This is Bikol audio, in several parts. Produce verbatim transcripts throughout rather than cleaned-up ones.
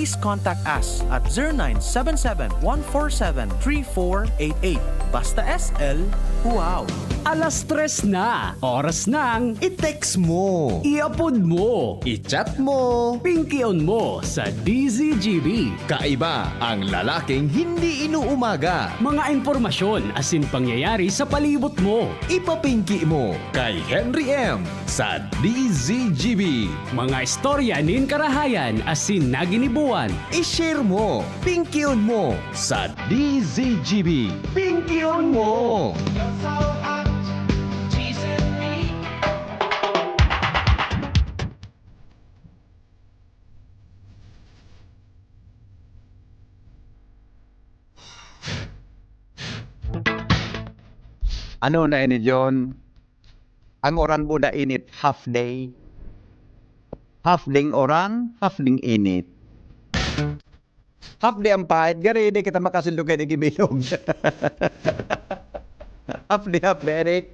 Please contact us at zero nine seven seven, one four seven, three four eight eight. Basta S L, wow! Alas tres na, oras ng I-text mo. I-upload mo. I-chat mo. Pingkion mo sa D Z G B. Kaiba ang lalaking hindi inuumaga. Mga impormasyon asin pangyayari sa palibot mo. Ipapingki mo kay Henry M sa D Z G B. Mga istorya nin karahayan asin naginibuan. I-share mo, pingkion mo sa D Z G B. Pingkion mo! Ano na ini, John? Ang uran mo na init, half day. Half ding uran, half ding init. Half day ang pait, gari, di kita makasundog kay di gibilog. Half day, half day, Eric.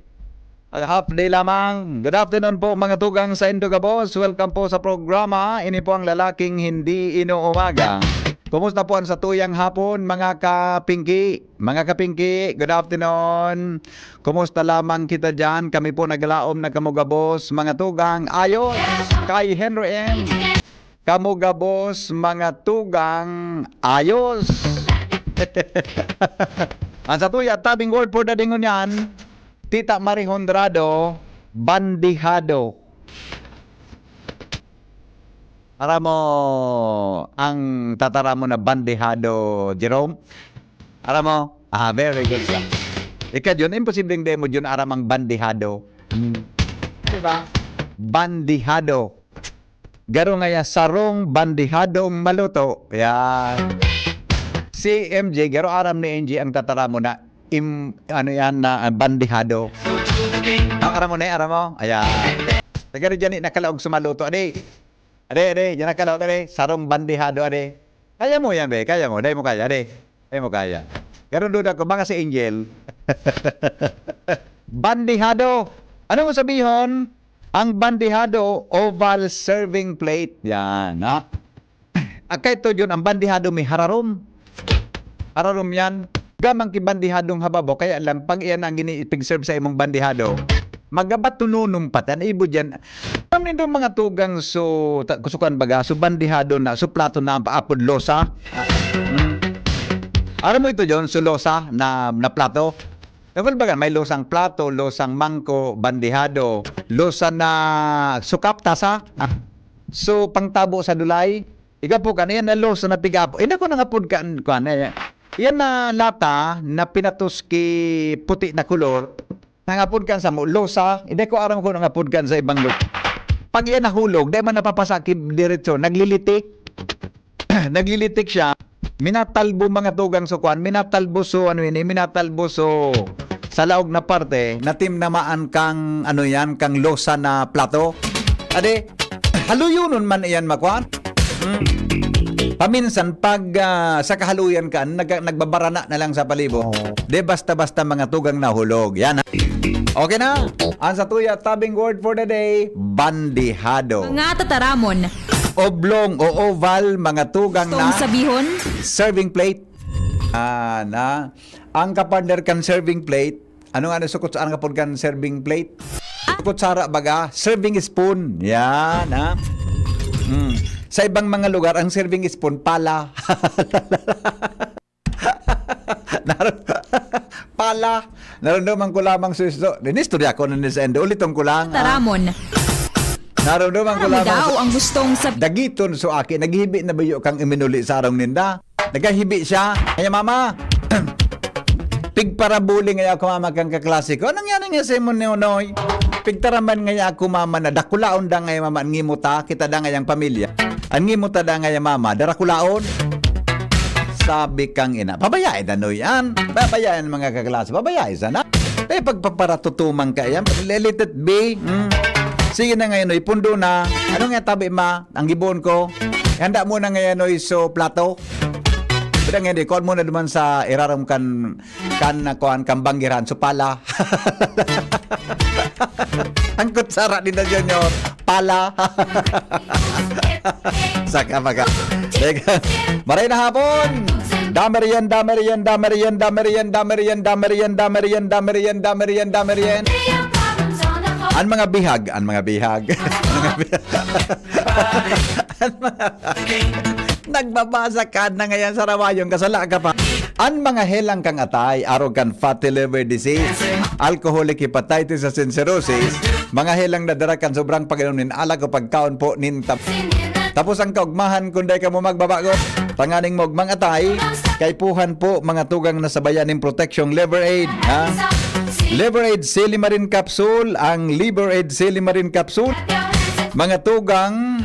Ang half day lamang. Good afternoon po, mga tugang sa Indo Gabos. Welcome po sa programa. Ini po ang lalaking hindi inuumaga. Kumusta po ang satuyang hapon, mga kapingki? Mga kapingki, good afternoon. Kumusta lamang kita diyan? Kami po naglaom na kamo gabos, mga tugang. Ayos! Kay Henry M. Kamo gabos, mga tugang. Ayos! Ang satuya, tabing word for the day ngunyan, Tita Marie Honrado, bandihado. Aram mo, ang tataramon na bandihado, Jerome? Aram mo? Ah, very good ka. Ika, Jun, imposibleng di mo, Jun, aram ang bandihado. Hmm. Diba? Bandihado. Garo ngaya sarong bandihadong maluto. Yan. Si M J, garo aram ni M J ang tataramon na im-, ano yan, na, ah, bandihado. Ah, aram mo na, aram mo? Ayan. Taga rin dyan, eh, nakalaog sa maluto. Ade, ade, ade, dyan nakalaog, ade. Sarong bandihado, ade. Kaya mo yan, be. Kaya mo. Dahil mo kaya, ade. Dahil mo kaya. Pero duda ko, baka si Angel. Bandihado. Ano mo sabihon? Ang bandihado, oval serving plate. Yan, ha? Akay to, Jun, ang bandihado may hararom. Hararom yan. Gamang ki bandihadong hababaw, kaya lang, pag iyan ang gini-, ipig-serve sa imong bandihado, magabatununong pa tan ibo diyan. Aram nindo mga tugang, so, ta-, kusukan baga, so bandihado na, so plato na, ang paapod losa. Mm. Aram mo ito, Jun, so losa na, na plato? Tungkol baga, may losang plato, losang mangko, bandihado, losa na sukap, tasa. Ah. So, pangtabo sa dulay. Ika po kan, yan na losa na pigapo. Hindi ko nangapod kan, kuan, eh. Yan na lata na pinatos ki puti na kolor. Nangapod kan sa mo, losa. Hindi ko aram kung nangapod kan sa ibang lugar. Pag yan nahulog, di man napapasa ki diretso, naglilitik. Naglilitik siya, minatalbo mga tugang so kuan, minatalbo so ano ini, minatalbo so sa laog na parte, natimnamaan kang ano yan, kang losa na plato. Ade, haluyonon man iyan makuan. Hmm. Paminsan, pag, ah, sa kahaluyan ka, nag-, nagbabarana na lang sa palibot. De, basta-basta mga tugang nahulog. Yan, ha? Okay na? Ang satuya, tabing word for the day, bandihado. Mga tataramon. Oblong o oval, mga tugang Gustong na sabihon? Serving plate. Ah, na. Ang kapartner kan serving plate, ano nga ang sukot sa ang kapod kan serving plate? Ah. Kutsara baga, serving spoon. Yan, ha? Mm. Sa ibang mga lugar, ang serving spoon, pala. Nar-, pala. Naramdaman ko lamang sa isto. Inistorya ko na ni sa endo. Uliton ko lang, ah. Taramon. Naramdaman ko Ano lamang daw sa ang gustong sab- Dagiton so aki, naghibi na bayo kang iminuli sa arong ninda. Nagkahibi siya. Ay, mama. Pigparabuling ngaya ako, mama, kang kaklase ko. Anong yan nga si mo ni Unoy? Pigtaraman ngaya ako, mama, na dakulaon da ngaya, mama, ang ngimo ta, kita da ngayang pamilya. Ang ngimo ta da ngaya, mama, darakulaon. Sabi kang ina, "Pabayai na, Noy, an. Pabayai ang mga kaklase. Pabayai sana. Eh, pagpaparatutumang ka yan. Let it be. Hmm. Sige na ngayon, Noy. Pundo na. Ano nga tabi, ma? Ang gibon ko. Handa mo na ngayon, Noy, so plato. Pwede nga, di. Kuha mo na duman sa irarom kan, kan, kuan, kan banggiran. So pala." Ang kutsara ni na, Junior. Pala. Saka maga. Teka. Maray na hapon. Damerian, damerian, damerian, damerian, damerian, damerian, damerian, damerian, damerian, damerian. An mga bihag, an mga bihag. An mga bihag. An mga, nagbabasa ka na ngayon sa rawayon, kasala ka pa. An mga helang kang atay, arog kan fatty liver disease, alcoholic hepatitis asin cirrhosis, mga helang na dara kan sobrang pag-inom nin alak o pagkaon po nin tam-, tapos ang kaugmahan, kung dai kamo magbabago, tanganing maugmang atay, kaipuhan po mga tugang na sabayan nin proteksyong Liver Aid, ha? Liver Aid Silimarin Capsule, ang Liver Aid Silimarin Capsule. Mga tugang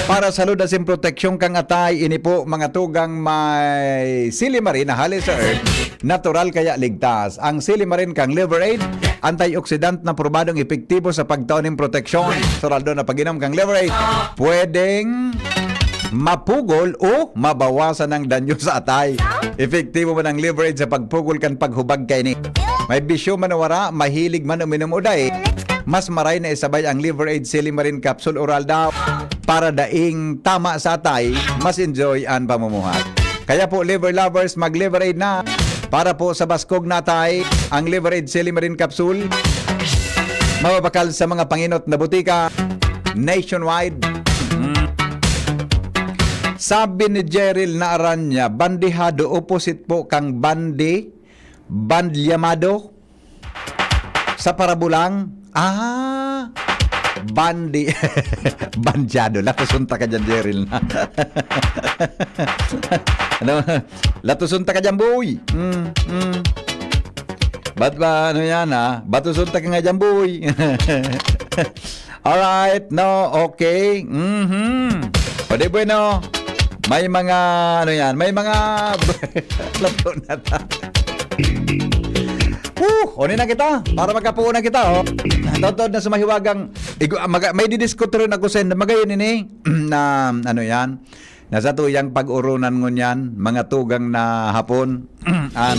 para sa salud asin proteksyon kang atay, ini po mga tugang may silimarin na hali sa earth, natural kaya ligtas. Ang silimarin kang Liver Aid, antioxidant na probadong epektibo sa pagtao nin proteksyon. Sa raldo na pag-inom kang Liver Aid, pwedeng mapugol o mabawasan ang danyo sa atay. Epektibo man ang Liver Aid sa pagpugol kan paghubag kaini. May bisyo man o wara, mahilig man uminom o dai, mas maray na isabay ang Liver Aid Silimarin Capsule Oral daw para daing tama sa atay, mas enjoy an pamumuhay. Kaya po, liver lovers, mag-Liver Aid na. Para po sa baskog na atay, ang Liver Aid Silimarin Capsule, mababakal sa mga panginot na butika nationwide. Mm. Sabi ni Jeril na aran niya, bandihado, opposite po kang bandi, bandyamado, sa parabulang. Ah, bandi. Bandyado. Latuson ta ka dyan, Jeril. Ano? Latuson ta ka dyan, boy. Mm, mm. Ba't ba, ano yan, ha? Batuson ta ka nga dyan, boy. Alright, no, okay. Mhm. O di bueno, may mga, ano yan, may mga, lato na ta. Woo! Uni na kita, para magkapuo na kita, oh. Totoo na sumahiwagang, igu-, maga-, may didiskuto rin ako sa inyo. Magayon ini, na, ano yan, na sa tuyang pag-urunan ngunyan, mga tugang na hapon, an,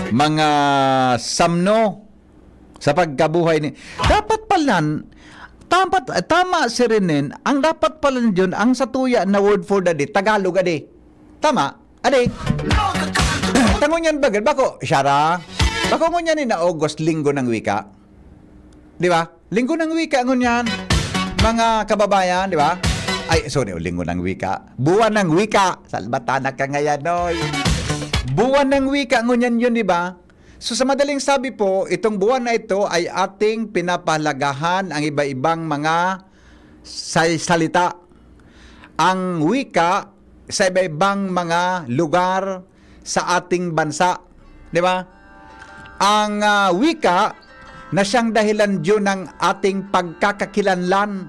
mga samno sa pagkabuhay ni, dapat palan, tama, tama si Renen, ang dapat palan yun, ang satuya na word for the day, Tagalog, adi. Tama? Adi. Tangon yan bagay, bako, Shara? Bako ngunyan ni na August, Linggo ng Wika? Di ba? Linggo ng Wika ngunyan, mga kababayan, di ba? Ay, sorry, oh, Linggo ng Wika. Buwan ng Wika. Salbatanak ka ngayon, oy. Buwan ng Wika ngunyan yun, di ba? So, sa madaling sabi po, itong buwan na ito ay ating pinapahalagahan ang iba-ibang mga say-, salita, ang wika sa iba-ibang mga lugar sa ating bansa, di ba? Ang, ah, wika na siyang dahilan diyon ng ating pagkakakilanlan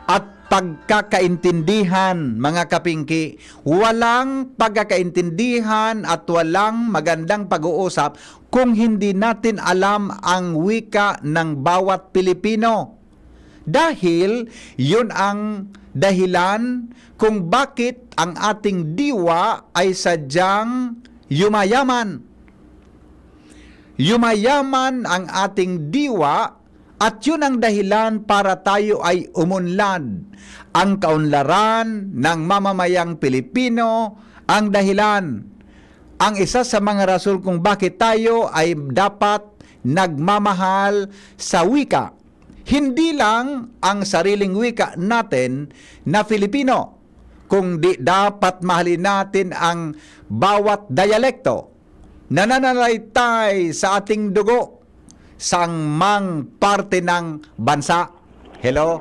at pagkakaintindihan, mga kapingki. Walang pagkakaintindihan at walang magandang pag-uusap kung hindi natin alam ang wika ng bawat Pilipino. Dahil yun ang dahilan kung bakit ang ating diwa ay sadyang yumayaman. Yumayaman ang ating diwa at yun ang dahilan para tayo ay umunlad. Ang kaunlaran ng mamamayang Pilipino ang dahilan. Ang isa sa mga rason kung bakit tayo ay dapat nagmamahal sa wika. Hindi lang ang sariling wika natin na Filipino, kundi dapat mahalin natin ang bawat dayalekto na nananalaytay sa ating dugo, sa angmang parte ng bansa. Hello?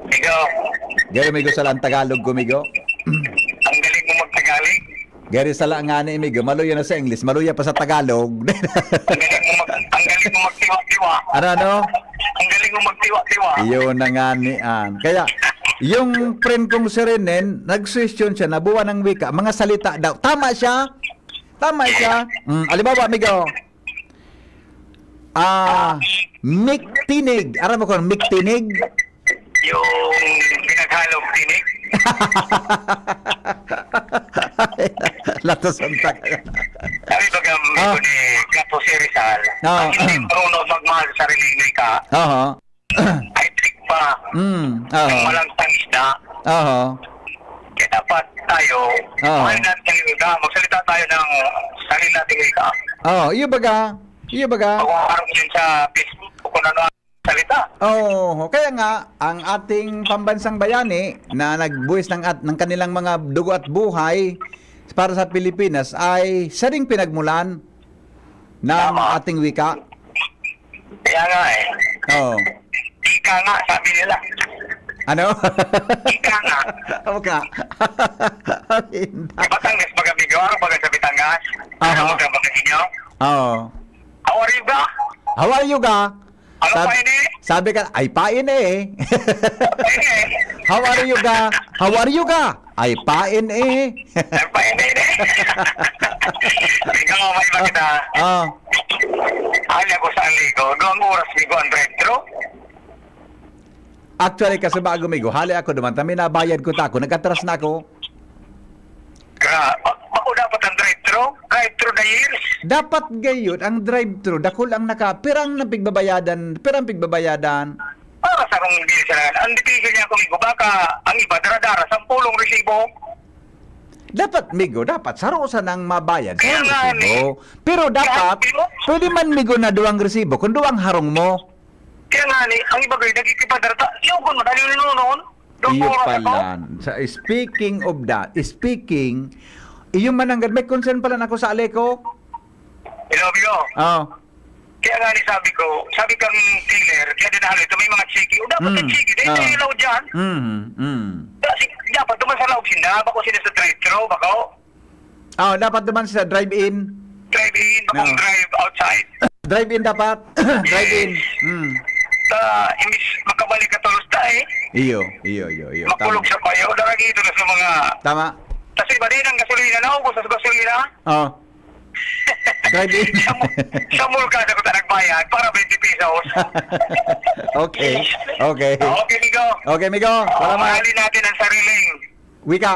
Migo, Gary, migo, sa lang Tagalog ko, migo. Ang galing mo magtagalog. Gary, sala nga ni, migo. Maluya na sa English, maluya pa sa Tagalog. Ang galing mo mag-, ang galing mo magtiwa-tiwa. Ano, ano? Ang galing mo magtiwa-tiwa. Iyon na nga ni Ann. Kaya, yung friend kong si Renen, nag-question siya na buwan ng wika, mga salita daw. Tama siya? Tama siya? Mm, alibawa, migo. Ah, miktinig. Aram mo kung miktinig? Yung pinaghalong tinig. Latos ang tak-, Sabi baga, ah, ni Gato si Rizal, ah, ang hindi marunong magmahal sa sarili ka, aha, ay tigpa Mm, oo. Ng malansang isda. Oo. Kaya dapat tayo, Oo. Mahal natin yung wika. Magsalita tayo ng sarili nating wika. Oo, iyo baga. Iyo baga. Pag-uharap yun sa Facebook kung ano ang salita. Oo, kaya nga, ang ating pambansang bayani na nagbuwis ng at-, ng kanilang mga dugo at buhay para sa Pilipinas ay siya ring pinagmulan ng Tama. ating wika. Kaya nga eh. Oo. Ika nga, sabi nila. Ano? Ika nga. Ika. Hindi. Sa Batangas, baga, amigo? Ano baga sa Batangas? Aha. Ano baga, baga ninyo? Oo. How are you, ga? How are you, ga? Ano Sab-, pa ini? sabi ka, "Ay, pain eh." Pain eh. "How are you, ga? How are you, ga? Ay, pain eh." Ay, pain eh. Ikaw, may iba kita. Ah. Ano ako sa Aligo? Doon oras, Migo, ang drive-thru? Actually, kasi bago, Migo, hali ako duman. Tami, nabayad ko ta ako. Nag-atras na ako. Gra-, ba-, bako dapat ang drive-thru? Drive-thru na years? Dapat gayud ang drive-thru, dakul ang naka-, pirang napigbabayadan, pirang pigbabayadan. Para sa rong bill sa, ang depende niya kung igo baka, ang iba dara-dara, sampulong resibo. Dapat, Migo, dapat saro sanang mabayad sa Kaya nga, resibo. Pero dapat, Kaya, pwede man, Migo, na duwang resibo kung duwang harong mo. Kaya nga ni, ang iba gayud, nagkikipadarata, iyogon mo, dali nunon. Doon Iyo po, pala. Sa, speaking of that, speaking, iyo man ang may concern pala na ako sa Aleco. Hello, amigo. Oh. Kaya nga ni sabi ko, sabi kang dealer, kaya din halo ito, may mga chiki. O dapat Mm. may chiki, dahil Ah. may ilaw dyan. Mm, mm. Kasi dapat duman sa laog sinda, bako sila sa drive-thru, bako. Ah, dapat naman sa drive-in. Drive-in, bakong No. drive outside. Drive-in dapat. Drive-in. Yes. Mm. Sa, imbis makabalik ka tulos na eh. Iyo, iyo, iyo, iyo. Makulog Tama. sa payo, darang ito na sa mga Tama. Kasi ba din ang gasolina, naubos sa gasolina? Oh. Drive-in. Sa mu-, sa mall ka, dapat nagbayad para twenty pesos. Okay. Okay. Okay, amigo. Okay, amigo. Oh, Salamat. mahalin natin ang sariling Wika.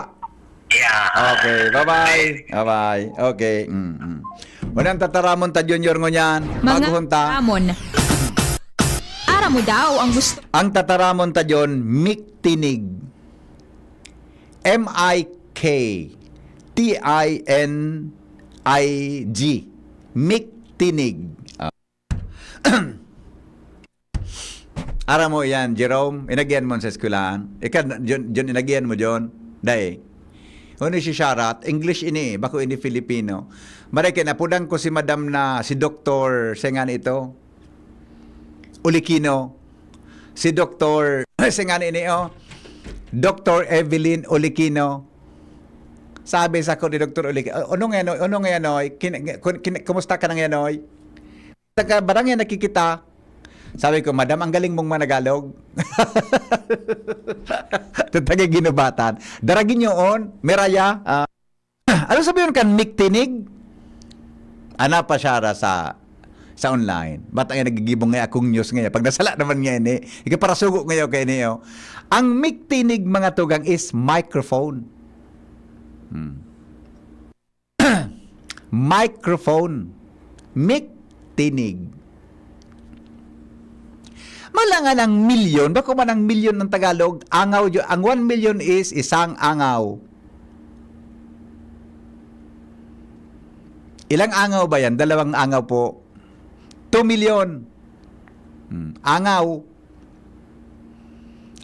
Yeah. Okay, bye-bye. Bye-bye. Okay. Mm, mm. Unang tataramon ta, Junior, ngunyan. Mga Baguhon ta. Amon. Aram mo daw ang gusto. Ang tataramon ta, John, miktinig. M I K T I N I G. Miktinig. Ah. Aram mo yan, Jerome, inagihan mo sa eskwelahan? Ika, John, John, inagihan mo, John? Dai. Ano si Sharat? English ini, eh, bako ini Filipino. Maray kay napudan ko si madam na si Doktor, siya nga nito, Ulikino. Si Doktor, siya nga ini, oh. Doktor Evelyn Ulikino. Sabi sa ko ni Doktor Ulikino, "Ano nga yan, oy? Ano nga yan, oy? Kin-, kin-, kin-, kumusta ka na nga yan, oy?" Taga barangay nakikita. Sabi ko, "Madam, ang galing mong managalog." Tatagay ginubatan. Daraginyoon, Miraya, ah, ano sabi yun kan miktinig? Ana pa siya ra sa, sa online. Ba't ang nagigibong nga akong news ngayon? Pag nasala naman ngayon eh, ikaparasugo ngayon kayo niyo. Ang miktinig, mga tugang, is microphone. Hmm. Microphone. Mik, tinig. Malangan ang milyon, bako man ang milyon ng Tagalog, angaw, ang one million is isang angaw. Ilang angaw ba yan? Dalawang angaw po. Two million. Hmm, angaw.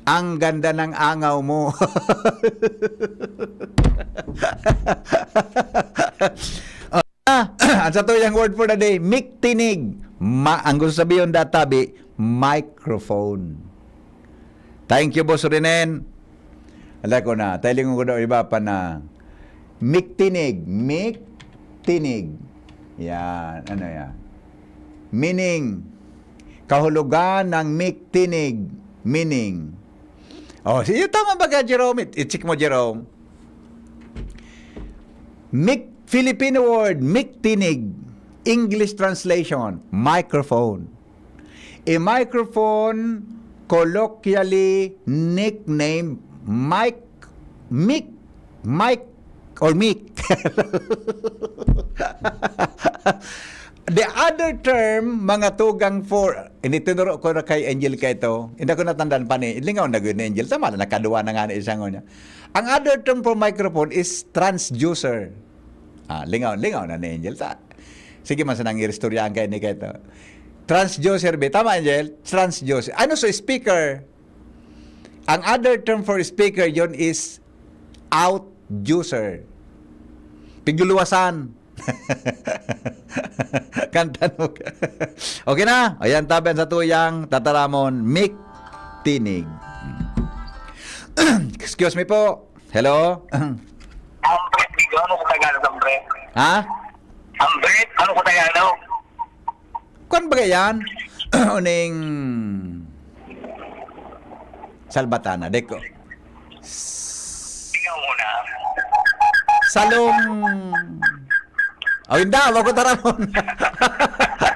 Ang ganda ng angaw mo. Ah, ang satuyang word for the day, miktinig. Ma-, ang gusto sabihin databi, microphone. Thank you, Boss Renen. Ala ko na, tailingon ko daw iba pa na miktinig, miktinig. Yan, ano yan? Meaning, kahulugan ng miktinig, meaning. Oh, sige, tama ba ka, Jerome? I-, i-check mo, Jerome. Mik-, Filipino word, miktinig. English translation, microphone. A microphone, colloquially nicknamed mic, mic, mic, or mic. The other term, mga tugang for, ini tinuro ko na kay Angel kaito. Hindi ko natandaan pa ni, lingaw na gud ni Angel. Tama na, nakaduwa na nga na isang niya. Ang other term for microphone is transducer. Ah, lingaw, lingaw na ni Angel. Ta, sige man sanang iristoryahan kayo ni kaito. Transducer, be. Tama, Angel? Transducer. Ano sa speaker? Ang other term for speaker yon is outducer. Pigluluwasan. Kantanog. Okay na. Ayan, tabi ang satuyang tataramon. Mik, tinig. Excuse me po. Hello? Ang break, ano sa Tagalog ang break? Ha? Ang break, ano sa Tagalog? Kwan ba yan? Uning Salbatana, deko. Ikaw muna. Salong. Oh, hindi. Aba ko taramon.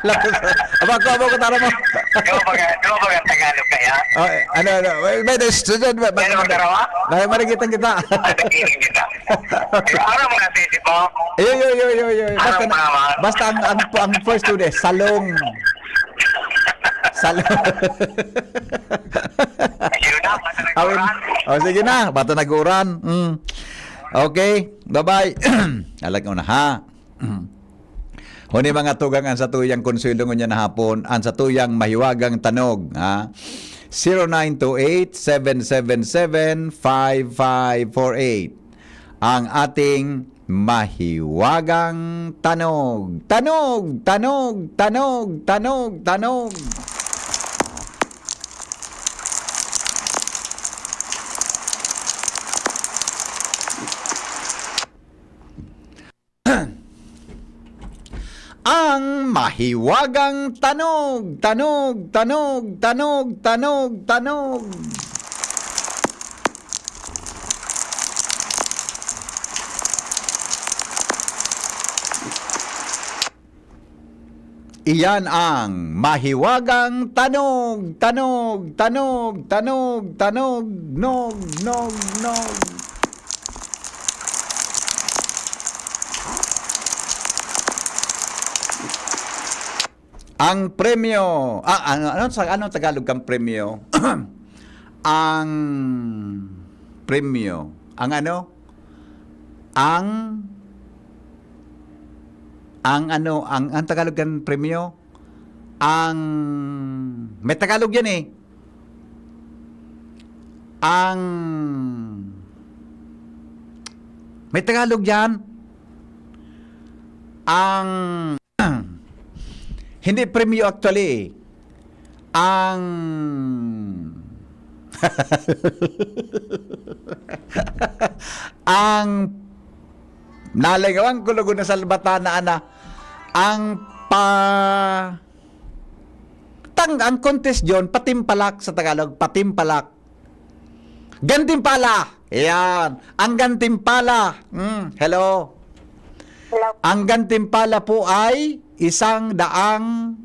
Lapos. Aba ko, aba ko taramon. Di ba baga, di ba baga ang Tagalog kaya? Oh, eh, ano, ano? May, may student ba? Ano, Darawa? May marigitang kita. Ah, nagkiling kita. Di ba, araw mo na sa isip mo? Yo, yo, yo, yo, yo. Basta, Araw mo naman. Basta ang, ang, ang first two days, salong. Salong. Ayun na, basta Awin, nag-uran. Oh, sige na, basta nag-uran. Mm. Okay, bye-bye. Alag ko na, ha? Mm. Huni mga tugang ang satuyang konsuelo ngunyan na hapon, ang satuyang mahiwagang tanog, ha? Zero nine two eight, seven seven seven, five five four eight. Ang ating mahiwagang tanog. Tanog, tanog, tanog, tanog, tanog. Ang mahiwagang tanog, tanog, tanog, tanog, tanog, tanog. Iyan ang mahiwagang tanog, tanog, tanog, tanog, tanog, nog, nog, nog. Ang premyo, ah, ano, ano sa, ano Tagalog kang premyo? Ang premyo, ang ano? Ang, ang ano, ang, ang Tagalog kan premyo? Ang, may Tagalog yan eh. Ang, may Tagalog yan. Ang, hindi premyo actually eh. Ang, ang, nalingawan ko lugod na salbatana, ana. Ang pa, tang, ang contest yon, patimpalak sa Tagalog, patimpalak. Gantimpala! Ayan. Ang gantimpala. Mm, hello. Hello. Ang gantimpala po ay isang daang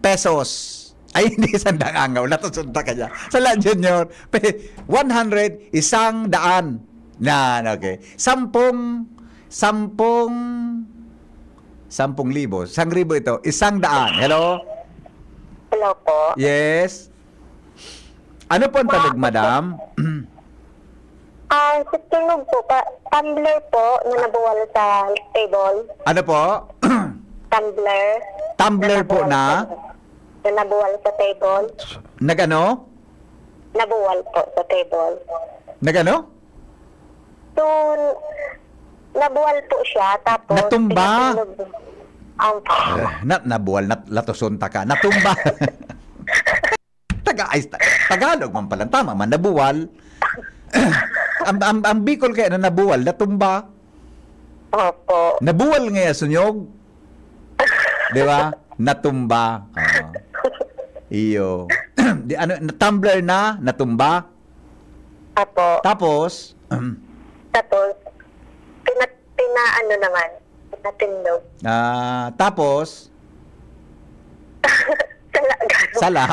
pesos. Ay, hindi isang daang angaw. Latoson ta kaya. Sala, Junior. Pe-, one hundred, isang daan. Yan, okay. Sampung, sampung, sampung libo. Isang ribo ito. Isang daan. Hello? Hello po. Yes? Ano po ang tanog, madam? Ah, sa tingog po, pa, tumbler po na nabuwal sa table. Ano po? Tumbler. Tumbler po na? Na nabuwal sa, na nabuwal sa table. Nagano? Nabuwal po sa table. Nagano? So, nabuwal po siya, tapos Natumba. pinatulog. Opo. Eh, na, nabuwal, nat-, latoson ta ka. Natumba. Taga, ay, ta-, Tagalog man pala. Tama man, nabuwal. Ang, ang, ang Bicol kaya na nabuwal, natumba. Opo. Nabuwal nga ya, sunyog. Di ba? Natumba. Oo. Iyo. Di, ano, na-, tumbler na, natumba. Opo. Tapos? Tapos, pina-, pina-, ano naman, pinatindog. Ah, tapos? Sala, ganun. Sala.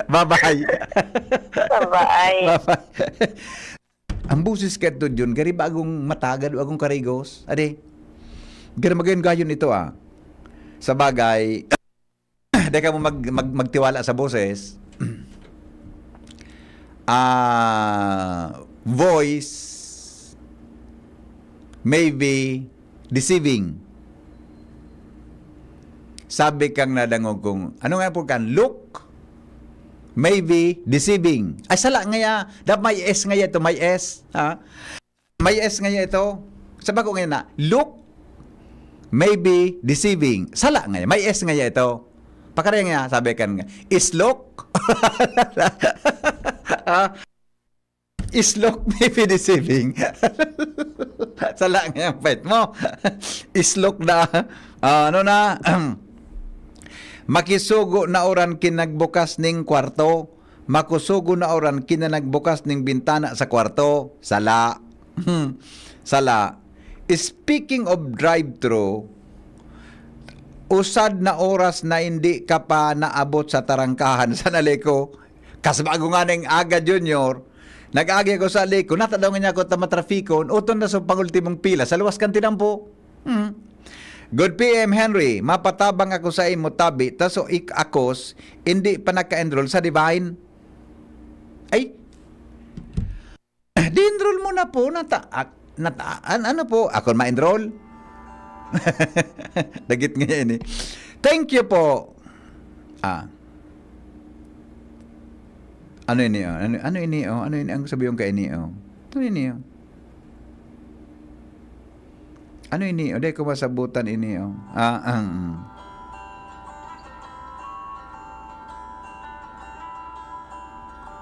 Bye-bye. Bye-bye. Bye-bye. Ang boses kadto, Jun, gari bagong matagad o agong karigos. Ade. Garo magayon-gayon ito, ah. Sa bagay, di ka mo mag, mag, magtiwala sa boses. Ah, voice may be deceiving. Sabi kang nadangog kong, ano nga po kan, look may be deceiving. Ay, sala ngaya. Dap may S ngaya ito, may S. Ha? May S ngaya ito. Sa bako ngaya na, look may be deceiving. Sala ngaya. May S ngaya ito. Pakaraya nga, sabi kan nga, islok. Ah, islok may be deceiving. Sala ngaya ang fight mo. Islok na. Ah, ano na? Makisugo na uran kinagbukas ning kwarto. Makusugo na uran kinanagbukas ning bintana sa kwarto. Sala. Sala. Speaking of drive-thru, usad na oras na hindi ka pa naabot sa tarangkahan sa Naleco. Kas bago nga ning aga, Junior, nag-agi ako sa Naleco, natadaw nga niya ako ta matrafikon, uton na sa pangultimong pila, sa luwas kan tinampo. Hmm. Good P M, Henry, mapatabang ako sa imo tabi, ta so ik akos, hindi pa naka-enroll sa Divine. Ay, di-enroll mo na po, nata-, ak-, nata-, an-, ano po, ako ma-enroll? Dagit ngayon eh. Thank you po. Ah. Ano ini, oh? Ano, ano ini, oh? Ano ini ang sabi yung kay ini, oh? Ano ini, oh? Ano ini, oh? Di ko masabutan ini, oh. Ah, ang, mm.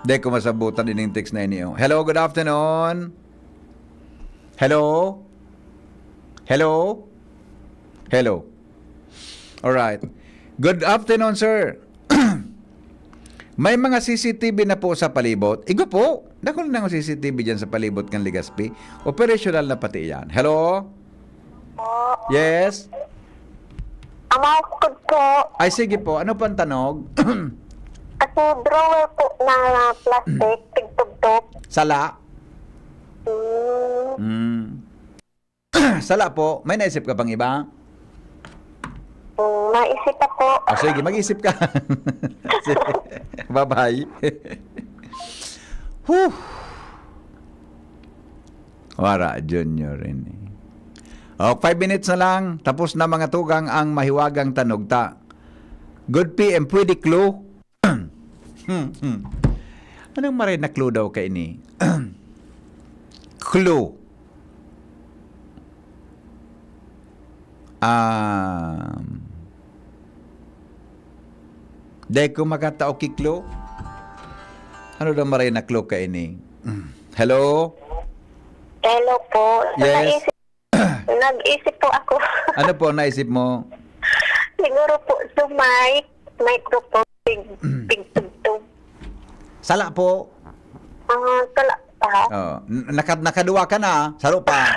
Di ko masabutan ining text na ini, oh. Hello, good afternoon. Hello? Hello? Hello? Alright. Good afternoon, sir. May mga C C T V na po sa palibot. Igo po. Dakul na ang C C T V dyan sa palibot ng Legazpi. Operational na pati yan. Hello? Po. Yes? Ang mga kukod po. Ay, sige po. Ano po ang tanog? Kasi drawer po na plastic, tigtugtog. Sala? Mm. Mm. Sala po. May naisip ka pang iba? Mm, naisip ako. Ah, sige, mag-isip ka. Sige. Bye-bye. Huh. Wara, Junior, ini. O, five minutes na lang. Tapos na, mga tugang, ang mahiwagang tanugta. Good P M, pwede clue? Hmm, hmm. Anong maray na clue daw kaini? Clue. Um, dai ko makatao ki clue. Ano daw maray na clue kaini? Hello? Hello po. Yes. Naisip Nag-isip po ako. Ano po naisip mo? Siguro po, so mic, microphone, tig-, tigtugtog. Sala po. Ah, sala pa. Oh, n-, naka-, nakaduwa ka na, saro pa.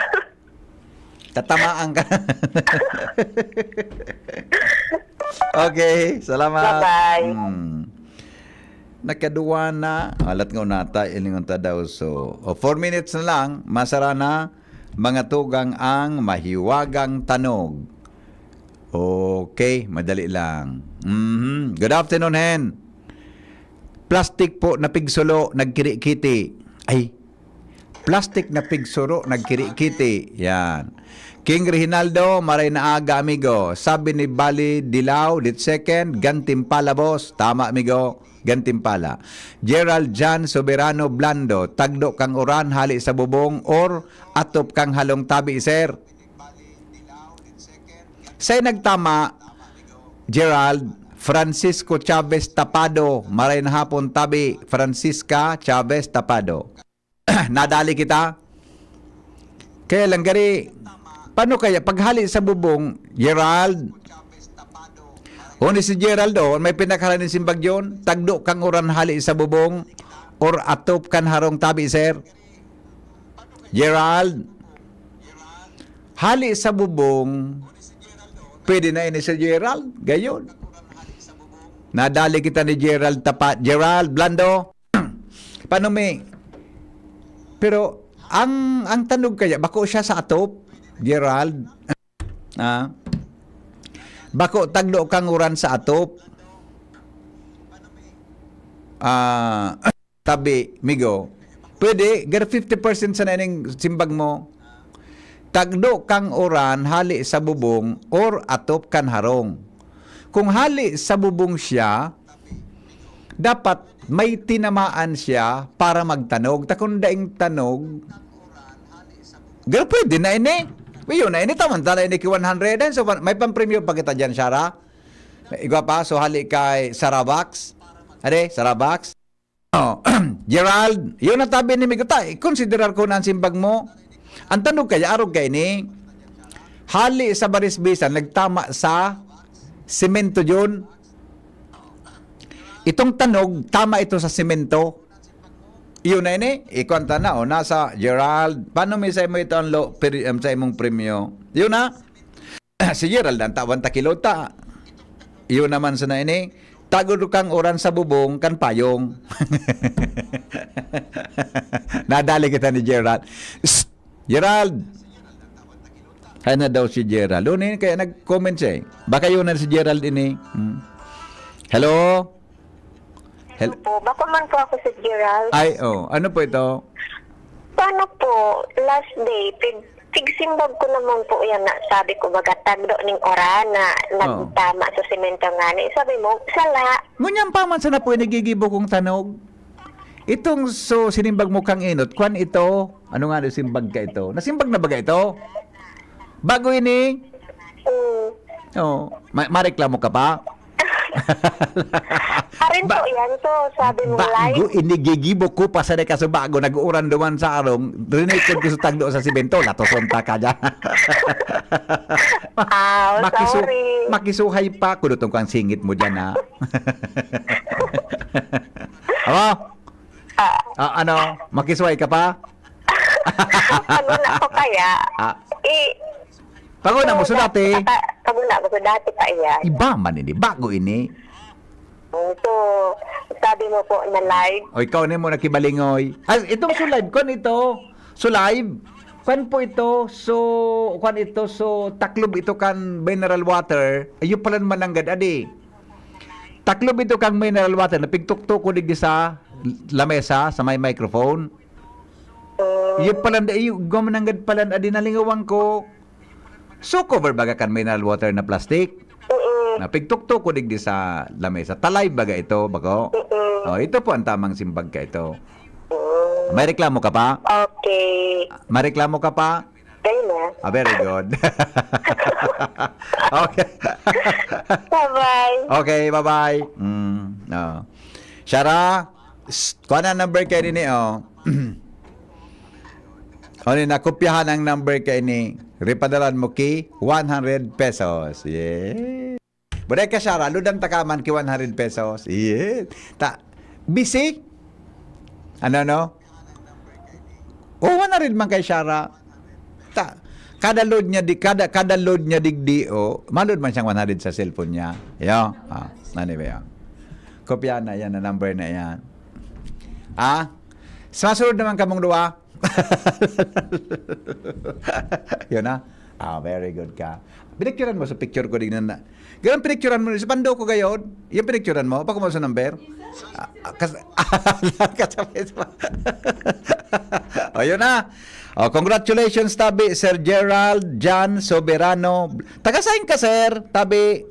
Tatamaan ka. Okay, salamat. Bye-bye. Hmm. Nakaduwa na. Alat nga unata, ilingon ta daw. So, o, four minutes na lang, masara na. Mga tugang ang mahiwagang tanog. Okay, madali lang. Mhm. Good afternoon, Hen. Plastic po na pigsulo, nagkirikiti. Ay, plastic na pigsuro, nagkirikiti. Yan. King Reginaldo, maray na aga, amigo. Sabi ni Bali Dilaw, the second, gantimpala, boss. Tama, amigo. Gantimpala. Gerald Jan Soberano Blando, tagdo kang uran hali sa bubong or atop kang halong tabi, sir? Say nagtama, Gerald, Francisco Chavez Tapado, maray na hapon tabi, Francisca Chavez Tapado. Nadali kita? Kaya lang, gari, paano kaya paghali sa bubong, Gerald? Huni si Gerald, oh, may pinakahalan ni Simbagyon, tagdo kang uran hali sa bubong, or atop kan harong tabi, sir? Gerald? Hali sa bubong, pwede na ini si Gerald, gayon. Nadali kita ni Gerald Tapat. Gerald Blando? Paano may, pero ang, ang tanog kaya, bako siya sa atop, Gerald? Ah, bako tagdo kang uran sa atop. Ah, tabi, migo. Pwede, gar fifty percent sana ining simbag mo. Tagdo kang uran hali sa bubong or atop kan harong. Kung hali sa bubong siya, dapat may tinamaan siya para magtanog. Ta kun daing tanog, gar pwede na ini. Iyo na ini, taman tala ini ki one hundred. So, may pampremyo pa kita dyan, Shara. Igwa pa, so hali kay Sarabax. Ade, Sarabax. Oh, Gerald, yun ang tabi ni Migo. Ta, konsiderar ko na ang simbag mo. Ang tanog kaya, arog kay ni, hali sa barisbisan, nagtama sa semento yun. Itong tanog, tama ito sa semento. Yun na ini, ikwanta na, oh, nasa Gerald. Paano may sa imo ito ang lo, per, um, sa imong premyo? Yun na. Si Gerald, ang tawan takilota. Iyo naman sa na ini, tagod kang uran sa bubong kan payong. Nadali kita ni Gerald. Shh! Gerald! Kaya na daw si Gerald. Ano yun? Kaya nag-comment siya eh. Baka yun na si Gerald ini. Hmm. Hello? Hel- Ano po? Bako man po ako si Gerald. Ay, oh. Ano po ito? Paano po? Last day, pig, pigsimbag ko naman po yan na sabi ko, baga tagdo ning orana, nagtama sa semento nga ni. Sabi mo, sala. Ngunyan pa man sana po, nagigibo kong tanog. Itong so, sinimbag mo kang inot, kwan ito? Ano nga na simbag ka ito? Nasimbag na baga ito? Bago ini? Mm. Oh, ma- mareklamo ka pa? Arin po Ba- yan to, sabi mo Bago live. Inigigibo ko pa sa kaso bago nag-uuran duman sa arong, rinikod ko sa tagdo sa simento, latoson ta ka dyan. Ah, Makisu- sorry. Makisuhay pa, kudutong ko ang singit mo dyan, ha? Awa? Ah, Ah, ano? Makisuhay ka pa? Paguna ko kaya. Ah. Eh, Paguna mo sa dati. Paguna ko sa dati pa yan. Iba man ini, bago ini. So, sabi mo po na live. O ikaw na mo nakibalingoy. Ah, itong so live, kwan ito. So live. Kwan po ito. So, kwan ito. So, taklob ito kan mineral water. Ayun pala mananggad, adi. Taklob ito kang mineral water na pigtuktok ko digdi sa lamesa, sa may microphone. Iyo pala, iyo, gumananggad pala, adi nalingawan ko. So, cover baga kan mineral water na plastic. Mm-mm. Na pigtuktok ko digdi sa lamesa. Talay baga ito, bako? Mm-mm. Oh, ito po ang tamang simbag ka ito. Mm. May reklamo ka pa? Okay. May reklamo ka pa? Kayo na. Ah, very good. Okay. Bye-bye. Okay, bye-bye. Mm, oh. Shara, shh, kuha na number kayo din eh, oh. Ano na, kopyahan ang number kayo ni, repadalan mo ki one hundred pesos. Yeah. Buday ka, Shara, ludan ta ka man ki one hundred pesos. Yeah. Ta, busy? Ano, no? Oh, one hundred man kay Shara. Ta, kada load niya di, kada, kada load niya digdi, oh, malod man siyang one hundred sa cellphone niya. Yo, ah, ano ba yan? Kopya na yan, na number na yan. Ah? Sa masunod naman kamong duwa. Yun na. Ah, very good ka. Pinicturean mo sa picture ko, dignan na. Ganun pinicturean mo, sa pando ko gayon. Yung pinicturean mo, pa mo sa number. Ah, ah, kas- kasabay sa- oh, yun na. Oh, congratulations, tabi, Sir Gerald, John, Soberano. Taga saan ka, sir? Tabi.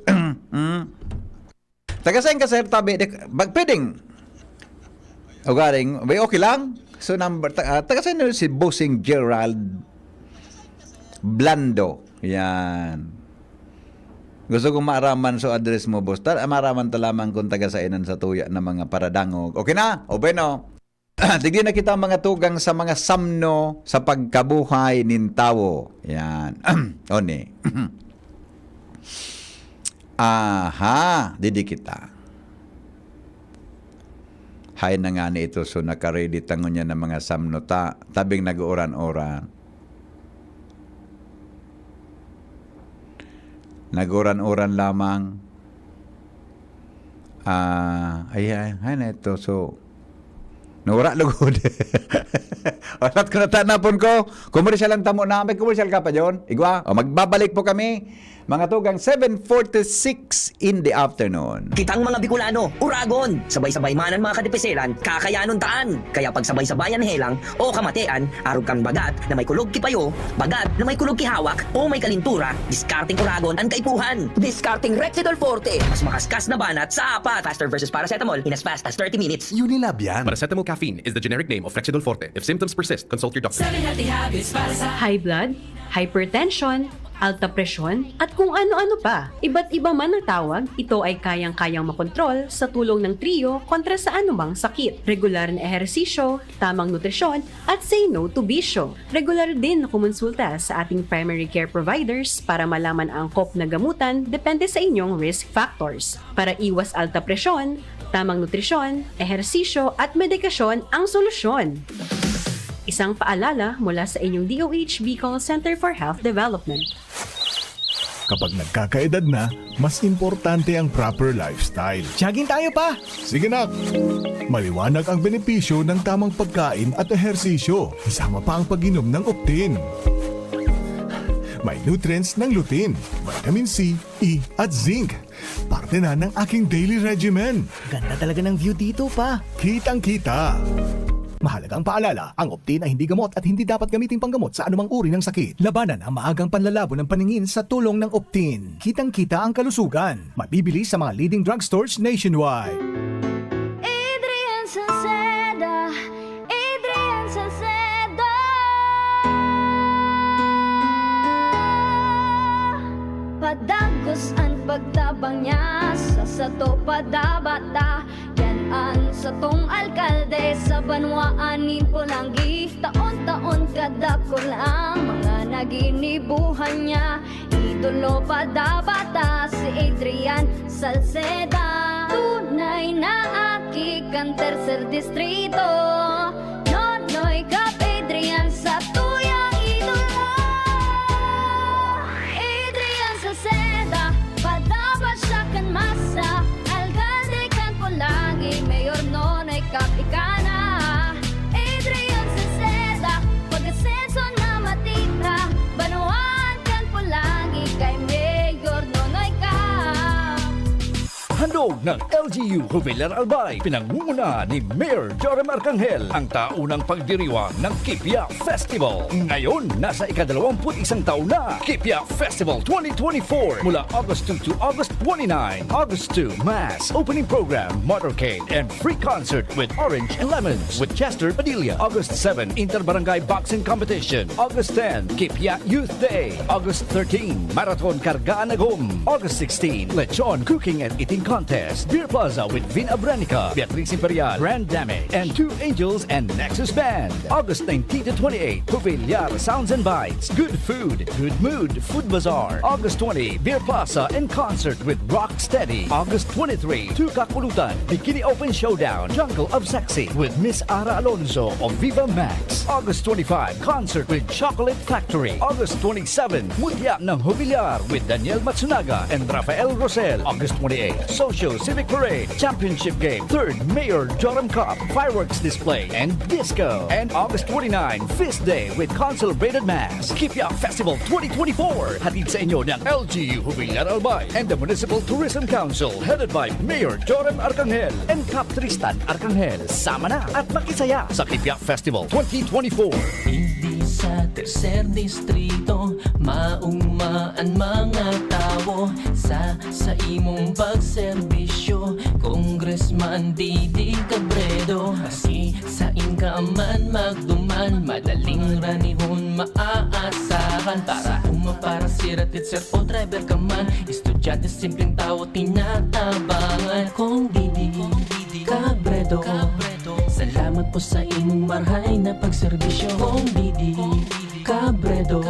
Mm. Taga saan ka, sir? Tabi. Di, bag, pwedeng. Ugaring, may okay lang? So, number, ta, ah, taga saan si Bossing Gerald Blando? Yan. Gusto kong maaraman so address mo, boss. Ta, maaraman ta lamang kung taga sainan sa tuya na mga paradangog. Okay na? O bueno. Digdi na kita mga tugang sa mga samno sa pagkabuhay nin tawo. Yan. Oni. Aha, didi kita. Hay na nga ni ito, so nakaready ta ngunyan ng mga samno ta, tabing nag-uuran-uran. Nag-uran-uran lamang. Ah, ayan, hay na ito. So, nawara lugod. Pasat ko na tanapon ko. Komersyal lang tamo na. May komersyal ka pa, John? Igwa? O, magbabalik po kami. Mga tugang seven forty-six in the afternoon. Kitang mga Bicolano, uragon! Sabay-sabay man an mga kadipiselan, kakayanon taan! Kaya pagsabay-sabayan helang o kamatean, arog kan bagat na may kulog ki payo, bagat na may kulog ki hawak, o may kalintura, diskarteng uragon an kaipuhan! Diskarteng Rexidol Forte, mas makaskas na banat sa apat! Faster versus paracetamol in as fast as thirty minutes. Unilab yan. Paracetamol caffeine is the generic name of Rexidol Forte. If symptoms persist, consult your doctor. Seven healthy habits para sa high blood, hypertension, alta presyon, at kung ano-ano pa. Iba't iba man ang tawag, ito ay kayang-kayang makontrol sa tulong ng Trio kontra sa anumang sakit. Regular na ehersisyo, tamang nutrisyon, at say no to bisyo. Regular din na kumonsulta sa ating primary care providers para malaman ang angkop na gamutan depende sa inyong risk factors. Para iwas alta presyon, tamang nutrisyon, ehersisyo at medikasyon ang solusyon. Isang paalala mula sa inyong DOH Bicol Center for Health Development. Kapag nagkakaedad na, mas importante ang proper lifestyle. Jogging tayo pa! Sige nak! Maliwanag ang benepisyo ng tamang pagkain at ehersisyo, kasama pa ang pag-inom ng Optin. May nutrients ng lutein, vitamin C, E at zinc. Parte na ng aking daily regimen. Ganda talaga ng view dito pa. Kitang-kita. Mahalagang paalala, ang Optin ay hindi gamot at hindi dapat gamiting panggamot sa anumang uri ng sakit. Labanan ang maagang panlalabo ng paningin sa tulong ng Optin. Kitang-kita ang kalusugan. Mabibili sa mga leading drugstores nationwide. Adrian Salceda, Adrian Salceda. Padagos an pagtabang niya sa sato padabata. Yan an satong alkalde sa banwaan nin Polangui. Taon-taon kadakul ang mga naginibuhan niya. Idolo padabata si Adrian Salceda. Tunay na aki kan tercer distrito. Nonoy Cap Adrian sa tuyang idolo. Adrian Salceda, padaba siya kan masa. Alkalde kan Polangui, Mayor Nonoy Cap ika na. Adrian Salceda, pag-asenso na matira. Banwaan kan Polangui kay Mayor Nonoy Cap. Handog ng L G U Jubilar Albay, pinangungunahan ni Mayor Joram Arcangel, ang taunang pagdiriwang ng Kipia Festival. Ngayon, nasa ikadalawamput isang taon na, Kipia Festival twenty twenty-four, mula August two to August twenty-nine. August two, Mass, Opening Program, Motorcade, and Free Concert with Orange and Lemons with Chester Padilla. August seven, Inter-Barangay Boxing Competition. August ten, Kipia Youth Day. August thirteen, Marathon Kargaan Agom. August sixteen, Lechon Cooking and Eating Contest. Beer Plaza with Vin Abranica, Beatriz Imperial, Grand Dame, and Two Angels and Nexus Band. August nineteen to twenty-eight, Jubilar Sounds and Bites. Good food, good mood, Food Bazaar. August twenty, Beer Plaza in concert with Rock Steady. August twenty-three, Two Kakulutan, Bikini Open Showdown, Jungle of Sexy with Miss Ara Alonso of Viva Max. August twenty-five, concert with Chocolate Factory. August twenty-seven, Mutya ng Jubilar with Daniel Matsunaga and Rafael Rosel. August twenty-eight, Social Civic Parade, Championship Game, third Mayor Joram Cup, fireworks display, and disco. And August twenty-nine, Feast Day with Consul Braided Mass. Kipia Festival twenty twenty-four, hatid sa inyo ng L G U Jubilar Albay and the Municipal Tourism Council, headed by Mayor Joram Arcangel and Cap Tristan Arcangel. Sama na at makisaya sa Kipia Festival twenty twenty-four. Digdi sa tercer distrito, maugma an mga tawo sa, sa imong pagserbisyo. Congressman Didi Cabredo, maski sain ka man magduman, madaling ranihon maaasahan. Para uma, para sira, teacher o driver ka man, estudyante, simpleng tawo, tinatabangan. Kong Didi Cabredo, salamat po sa imong marhay na pagserbisyo. Kong Didi Cabredo,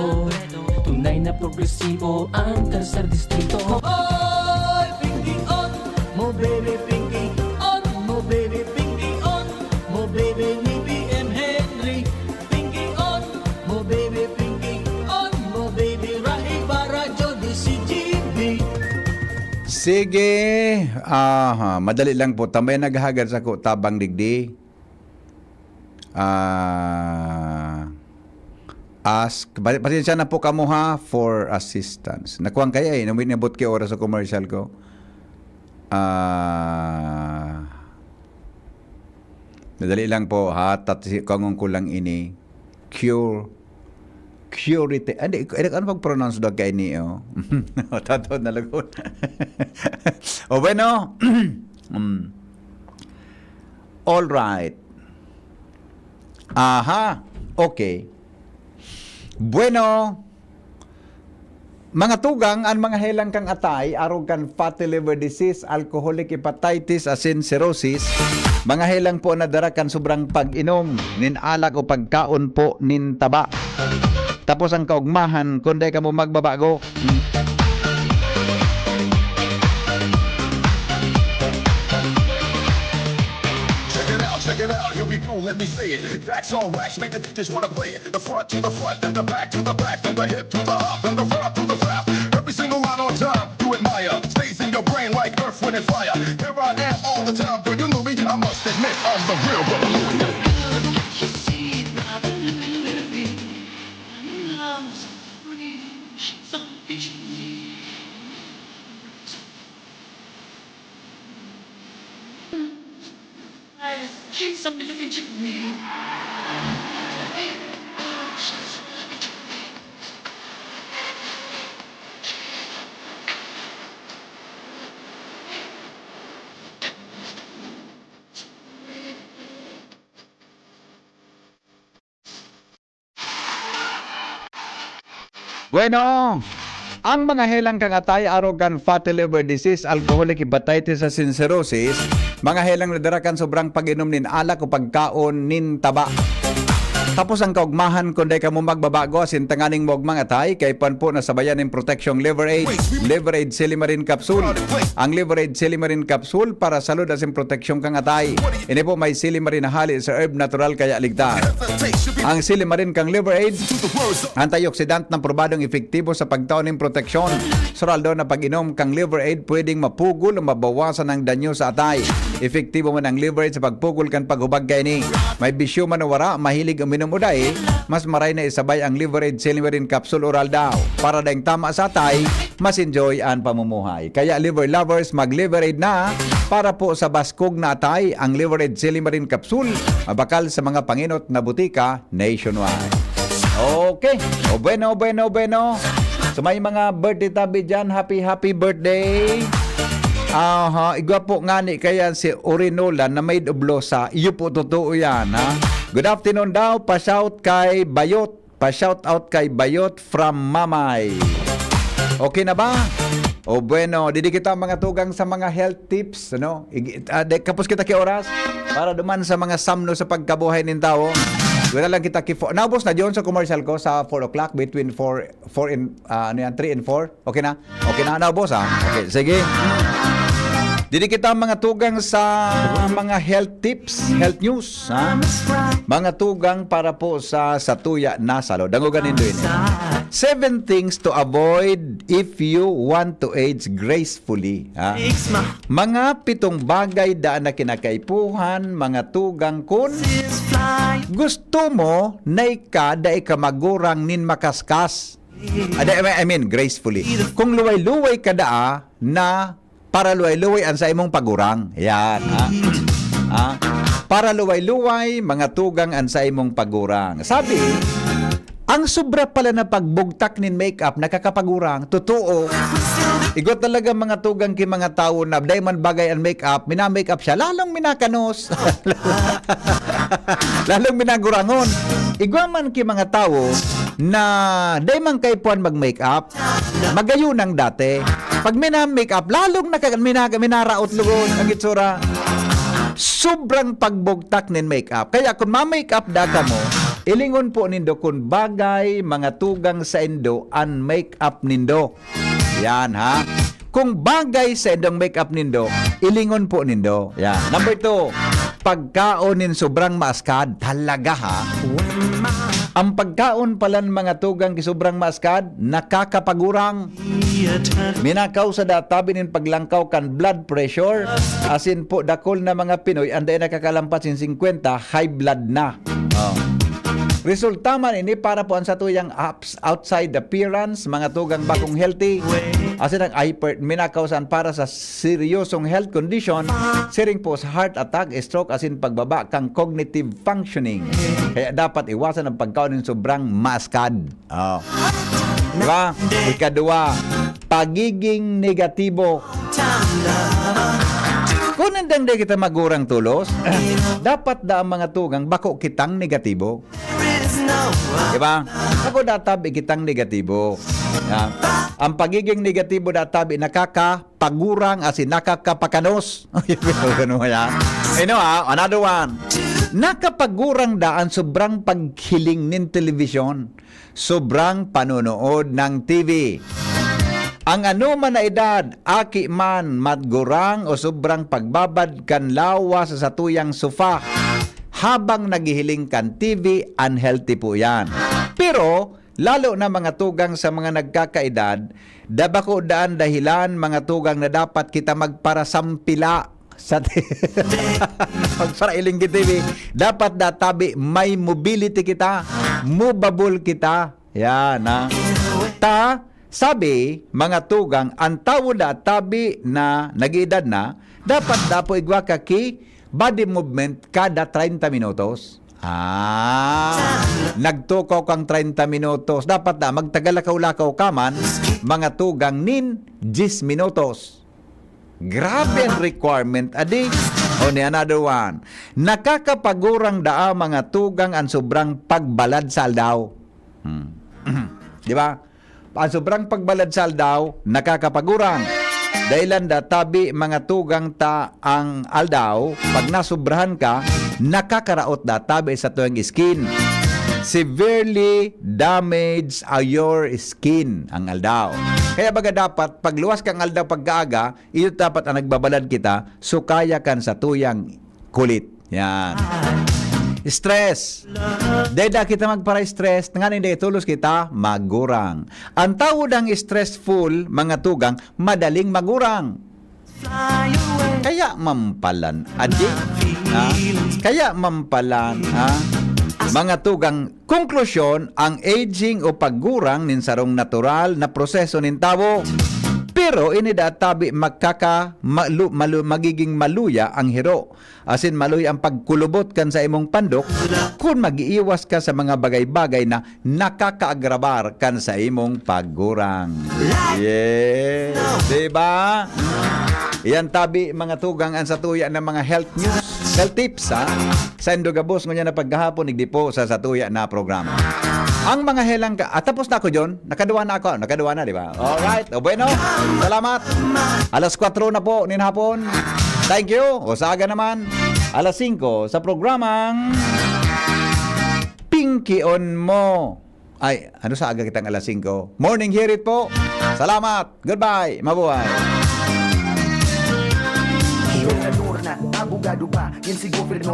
tunay na progresibo ang tercer distrito. Oy, Pinky On, mo baby Pinky On, mo baby Pinky On, mo baby ni B M Henry. Pinky On, mo baby Pinky On, mo baby Rahi Barajo di si G B. Sige, aha, madali lang po. Tambay naghahagad sa ko, tabang digdi. Ah, ask, pa-, pasensya na po kamo ha, for assistance. Nakuwang kaya eh, nung inabot kay oras sa commercial ko. Ah, madali lang po ha, tat-, si-, kangon ko lang ini. Cure, curity. Ah, di, eh, ano pag-pronounce daw kay ini, oh? Tataw na lagot. O bueno. Mm. All right. Aha. Okay. Bueno, mga tugang, an mga helang kan atay, arog kan fatty liver disease, alcoholic hepatitis, asin cirrhosis, mga helang po na dara kan sobrang pag-inom nin alak o pagkaon po nin taba. Tapos ang kaugmahan, kung dai kamo magbabago. Check it out, check it out, here we go, let me say it. That's all right, make the just wanna play it. The front to the front, then the back to the back, then the hip to the hop, then the front to the flap. Every single line on time, you admire. Stays in your brain like earth, wind, and fire. Here I am all the time, girl, you know me. I must admit, I'm the real revolution. Bueno, ang mga helang kan atay, arog kan fatty liver disease, alcoholic hepatitis asin cirrhosis, mga helang na dara kan sobrang pag-inom nin alak o pagkaon nin taba. Tapos ang kaugmahan, kung dai kamo magbabago asin tanganing maogmang atay, kaipuhan po na sabayan nin proteksyong Liver Aid, Liver Aid Silimarin Capsule. Ang Liver Aid Silimarin Capsule para salud asin proteksyon kan atay. Ini po may silimarin na hali sa herb natural kaya ligtas. Ang silimarin kan Liver Aid, antioxidant na probadong epektibo sa pagtao nin proteksyon. Sural daw na pag-inom kan Liver Aid, pwedeng mapugol o mabawasan ang danyo sa atay. Epektibo man ang Liver Aid sa pagpugol kan paghubag kaini. May bisyo man o wara, mahilig uminom o dai, mas maray na isabay ang Liver Aid Silimarin Capsule Oral daw. Para daing tama sa atay, mas enjoy an pamumuhay. Kaya Liver Lovers, mag-Liver Aid na para po sa baskog na atay. Ang Liver Aid Silimarin Capsule, mabakal sa mga pangenot na butika nationwide. Okay. O bueno, bueno, bueno. So may mga birthday tabi dyan. Happy, happy birthday. Aha, igwa po ngani kaya si Orinola na made of losa. Iyo po, totoo yan, ha? Good afternoon daw. Pa-shout kay Bayot. Pa-shout out kay Bayot from Mamay. Okay na ba? O bueno, didi kita mga tugang sa mga health tips, ano? Ig-, ah, de, kapos kita ki oras para duman sa mga samno sa pagkabuhay nin tawo. Wala lang kita ki fo-, naubos na diyon sa commercial ko sa four o'clock, between four, four and, ah, ano yan, three and four. Okay na? Okay na, naubos, ha? Okay, sige. Didi kita mga tugang sa mga health tips, health news, ha? Mga tugang para po sa, sa tuya na salo. Dangogan nindo ini. Seven things to avoid if you want to age gracefully, ha? Mga pitong bagay daan na kinakaipuhan, mga tugang, kun gusto mo na ika dai ka magurang nin makaskas. Ah, di, I mean, gracefully. Kung luway-luway ka daa na paraluway-luway an saimong pagurang. Yan, ha? Ha? Paraluway-luway, mga tugang an saimong pagurang. Sabi, ang sobra pala na pagbugtak nin makeup nakakapagurang. Totoo. Igwa talaga mga tugang ki mga tawo na dai man bagay an makeup, mina-makeup siya, lalong minakanos. Lalong minagurangon. Igwa man ki mga tawo na dai man kaipuhan mag-makeup, magayon ang dati. Pag mina-makeup, lalong naka-, mina-, minaraot lugod ang itsura. Sobrang pagbugtak nin makeup. Kaya kung ma-makeup da kamo, ilingon po nindo kung bagay, mga tugang, saindo an makeup nindo. Yan, ha? Kung bagay saindong makeup nindo, ilingon po nindo. Yan. Number two, pagkaon nin sobrang maaskad. Talaga, ha? Ang pagkaon palan, mga tugang, ki sobrang maaskad, nakakapagurang. Minakausa da tabi nin paglangkaw kan blood pressure. Asin po, dakul na mga Pinoy an dai nakakalampas nin singkwenta, high blood na. Oh. Resulta man ini para po an satuyang ups-, outside appearance, mga tugang bakong healthy. Asin ang hyper-, minakausan para sa seryosong health condition, siring po sa heart attack, stroke, asin pagbaba kan cognitive functioning. Kaya dapat iwasan ang pagkaon ng sobrang maskad. Oh. Di ba? Ikadua, pagiging negatibo. Kung nandang di kita magurang tulos, dapat da ang mga tugang bako kitang negatibo. Di ba? Ako databi kitang negatibo. Ah, ang pagiging negatibo databi nakakapagurang asin nakakapakanos. Ano yan? Ino ha, another one. Nakapagurang daan sobrang paghiling nin telebisyon, sobrang panonood ng T V. Ang anoman na edad, aki man, magurang o sobrang pagbabad kan lawas sa satuyang sofa habang naghihiling kan T V, unhealthy po yan. Pero, lalo na mga tugang sa mga nagkakaedad, da bako daan dahilan mga tugang na dapat kita magparasampila sa t-, magparailing kita, eh. Dapat databi may mobility kita, movable kita. Yan, ha? Ta, sabi, mga tugang, ang tawo da tabi na nag-iedad na, dapat dapo igwa ka ki body movement kada treinta minutos. Ah, nagtukaw kang treinta minutos. Dapat na magtagalakaw-lakaw ka man, mga tugang nin diyes minutos. Grabe ang requirement, adi. O ni another one. Nakakapagurang daa mga tugang ang sobrang pagbalad sa aldaw. Hmm. Di ba? Ang sobrang pagbalad sa aldaw, nakakapagurang. Dahilan da tabi mga tugang ta ang aldaw, pag nasobrahan ka, nakakaraot da tabi sa tuyang skin. Severely damage a your skin ang aldaw. Kaya baga dapat, pagluwas kang aldaw pagkaaga, iyo dapat ang nagbabalad kita, sukaya kan sa tuyang kulit. Yan. Stress. Dahil da kita magpara-stress, nganing dahil tulos kita, magurang. Ang tawod ang stressful, mga tugang, madaling magurang. Kaya mampalan, adi? Ha? Kaya mampalan, ha? Mga tugang, konklusyon, ang aging o paggurang nin sarong natural na proseso nin tawo. Pero ini da tabi magkaka-, malu-, malu-, magiging maluya ang hiro. Asin maluya ang pagkulubot kan sa imong pandok kun mag-iiwas ka sa mga bagay-bagay na nakakaagrabar kan sa imong paggurang. Yes. Diba? Yan tabi, mga tugang, ang satuya ng mga health news, health tips, ha? Saindo gabos ngunyan na pagkahapon, igdi po sa satuya na programa. Ang mga helang ka-, ah, tapos na ako, John. Nakaduwa na ako. Nakaduwa na, di ba? Alright. O bueno, salamat. Alas kwatro na po nin hapon. Thank you. O sa aga naman, alas singko sa programang Pinkion Mo. Ay, ano sa aga kitang alas singko? Morning Hirit po. Salamat. Goodbye. Mabuhay. Gobernador na, abogado pa, yan si Gobernador